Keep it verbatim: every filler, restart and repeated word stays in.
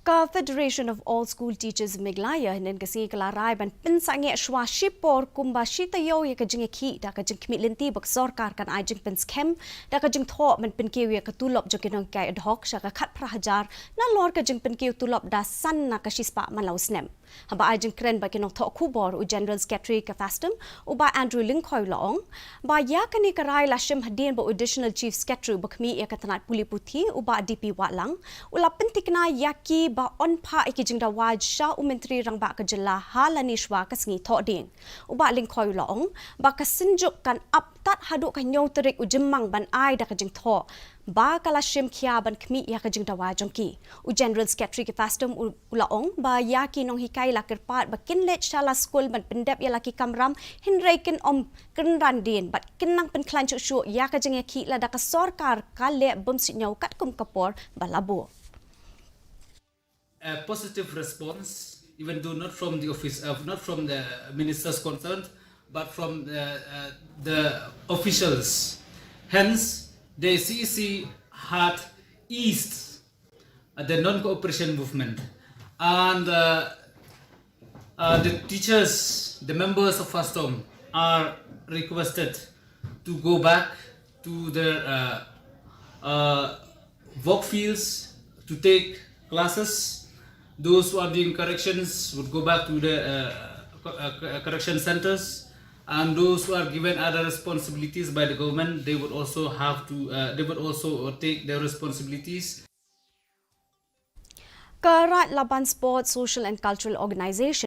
Ka Federation of All School Teachers Meghalaya hynnin ka sngi ka la rai ban pynsangeh shwa shipor kumba shi taïew ïa ka jingïakhih da ka jingkhmih lynti ba ka sorkar kan ai jingpynskhem da ka jingthoh ban pynkiew ïa ka tulop jong ki nonghikai ad hoc sha ka khatphra hajar nalor ka jingpynkiew tulop da san na ka shispah man la u snem. Haba ai jingkren bad ki nongthoh khubor, u General Secretary ka FASTOM, u Bah Andrew Lyngkhoi, u la ong ba ïa kane ka rai la shim hadien ba u Additional Chief Secretary ba khmih ïa ka tnat pule puthi, u Bah D P Wahlang, u la pynthikna ïa ki ba yn phah ïa ki jingdawa sha u Myntri Rangbah ka jylla ha lane shwa ka sngi Thohdieng. U Bah Lyngkhoi u la ong ba ka Synjuk kan ap tad haduh ka hynñiew tarik u Jymmang ban ai da ka jingthoh ba ka la shim khia ban khmih ïa ka jingdawa jong ki. U General Secretary ka FASTOM u, u la ong ba ïa ki nonghikai la kyrpad ba kin leit sha la skul ban pyndep ïa la ki kamram, hynrei kin ym kynran dien bad kin nang pynkhlaiñ shuh shuh ïa ka jingïakhih lada ka sorkar ka leh bymsuidñiew katkum ka por ba la buh. A positive response, even though not from the office, uh, not from the ministers concerned, but from the, uh, the officials. Hence, the C E C had eased, uh, the non-cooperation movement, and, uh, uh, the teachers, the members of FASTOM, are requested to go back to their, uh, uh, work fields to take classes. Those who are doing corrections would go back to the, uh, co- uh, co- uh, correction centers. And those who are given other responsibilities by the government, they would also have to, uh, they would also take their responsibilities. Ka Rajlaban Sports, Social and Cultural Organisation